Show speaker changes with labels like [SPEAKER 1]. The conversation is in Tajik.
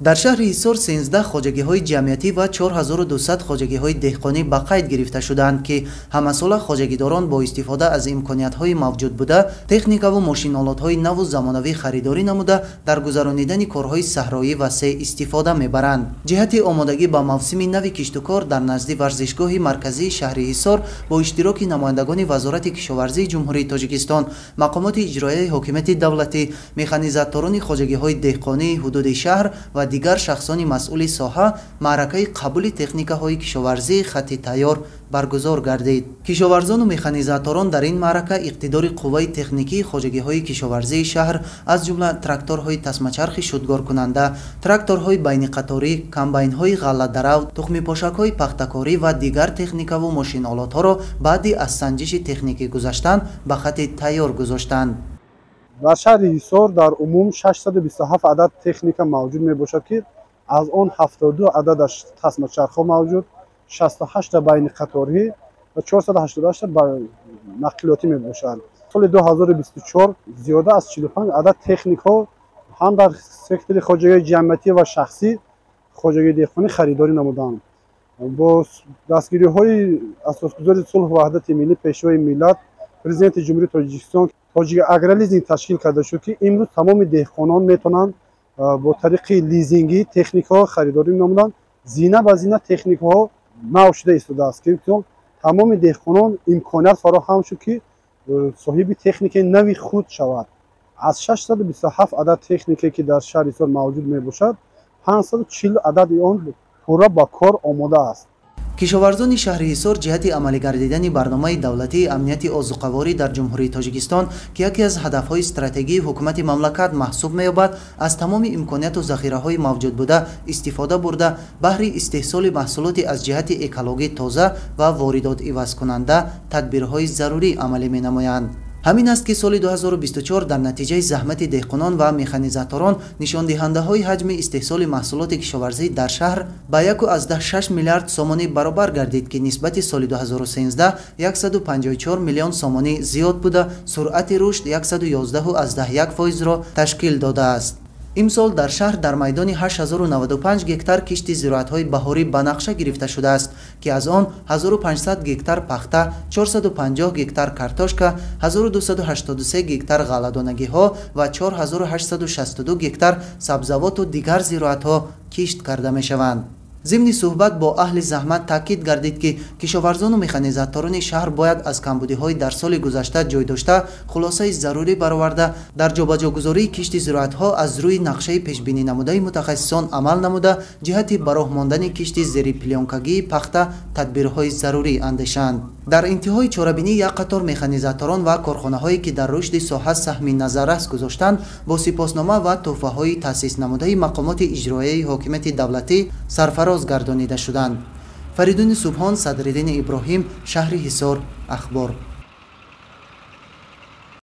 [SPEAKER 1] Дар шаҳри Ҳисор 13 хоҷагиҳои ҷамъиятӣ ва 4200 хоҷагиҳои деҳқонӣ ба қайд гирифта шудаанд, ки ҳамасола хоҷагидорон бо истифода аз имкониятҳои мавҷуд буда техникаву мошинолотҳои наву замонавӣ харидорӣ намуда дар гузаронидани корҳои саҳроӣ васеъ истифода мебаранд. Ҷиҳати омодагӣ ба мавсими нави киштукор дар назди варзишгоҳи марказии шаҳри Ҳисор бо иштироки намояндагони Вазорати кишоварзии Ҷумҳурии Тоҷикистон, мақомоти иҷроияи ҳокимияти давлатӣ, механизаторони хоҷагиҳои деҳқонии ҳудуди шаҳр ва дигар шахсони масъули соҳа маъракаи қабули техникаҳои кишоварзии хати тайёр баргузор гардид. Кишоварзону механизаторон дар ин маърака иқтидори қувваи техникии хоҷагиҳои кишоварзии шаҳр, аз ҷумла тракторҳои тасмачархи шудгоркунанда, тракторҳои байниқаторӣ, комбайнҳои ғалладарав, тухмипошакҳои пахтакорӣ ва дигар техникаву мошинолотҳоро баъди аз санҷиши техникӣ гузаштан ба хати тайёр гузоштанд.
[SPEAKER 2] Дар шаҳри Ҳисор дар умум 627 адад техника мавҷуд мебошад, ки аз он 72 ададаш тасмачархҳо мавҷуд, 68 байниқаторӣ ва 488 нақлиётӣ мебошанд. Соли 2024 зиёда аз 45 адад техникҳо ҳам дар сектори хоҷагии ҷамъиятӣ ва шахсӣ хоҷагии деҳқонӣ харидорӣ намуданд. Бо дастгириҳои асосгузори сулҳу ваҳдати миллӣ, Пешвои миллат, Президенти Ҷумҳурии Тоҷикистон, Тоҷик Агролизинг ташкил карда шуд, ки имрӯз тамоми деҳқонон метавонанд бо тариқи лизингӣ техникаҳо харидорӣ намуданд. Зина ба зина техникаҳо нав шуда истодааст, ки тамоми деҳқонон имконият фароҳам шуд, ки соҳиби техникаи нави худ шавад. Аз 627 адад техникае, ки дар шаҳри Ҳисор мавҷуд мебошад, 540 адади он пурра ба кор омода аст.
[SPEAKER 1] Кишоварзони шаҳри Ҳисор ҷиҳати амалигардидани барномаи давлатии амнияти озуқаворӣ дар Ҷумҳурии Тоҷикистон, ки яке аз ҳадафҳои стратегии ҳукумати мамлакат маҳсуб меёбад, аз тамоми имконияту захираҳои мавҷуд буда истифода бурда, баҳри истеҳсоли маҳсулоти аз ҷиҳати экологӣ тоза ва воридот ивазкунанда тадбирҳои зарурӣ амалӣ менамоянд. Ҳамин аст, ки соли 2024 дар натиҷаи заҳмати деҳқонон ва механизаторон нишондиҳандаҳои ҳаҷми истеҳсоли маҳсулоти кишоварзӣ дар шаҳр ба 1,6 миллиард сомонӣ баробар гардид, ки нисбати соли 2013 154 миллион сомонӣ зиёд буда, суръати рушд 111,1%-ро ташкил додааст. Имсол дар шаҳр дар майдони 8095 гектар кишти зироатҳои баҳорӣ ба нақша гирифта шудааст, ки аз он 1500 гектар пахта, 450 гектар картошка, 1283 гектар ғалладонагиҳо ва 4862 гектар сабзавоту дигар зироатҳо кишт карда мешаванд. Зимни суҳбат бо аҳли заҳмат таъкид гардид, ки кишоварзону механизаторони шаҳр бояд аз камбудиҳои дар соли гузашта ҷой дошта хулосаи зарурӣ бароварда, дар ҷобаҷогузории кишти зироатҳо аз рӯи нақшаи пешбинӣ намудаи мутахассисон амал намуда, ҷиҳати ба роҳ мондани кишти зерипленкагии пахта тадбирҳои зарурӣ андешанд. Дар интиҳои чорабинӣ як қатор механизаторон ва корхонаҳое, ки дар рушди соҳа саҳми назаррас гузоштанд, бо сипоснома ва тӯҳфаҳои таъсис намудаи мақомоти иҷроияи ҳокимияти давлатӣ сарфароз гардонида шуданд. Фаридуни Субҳон, Садриддини Иброҳим, шаҳри Ҳисор, Ахбор.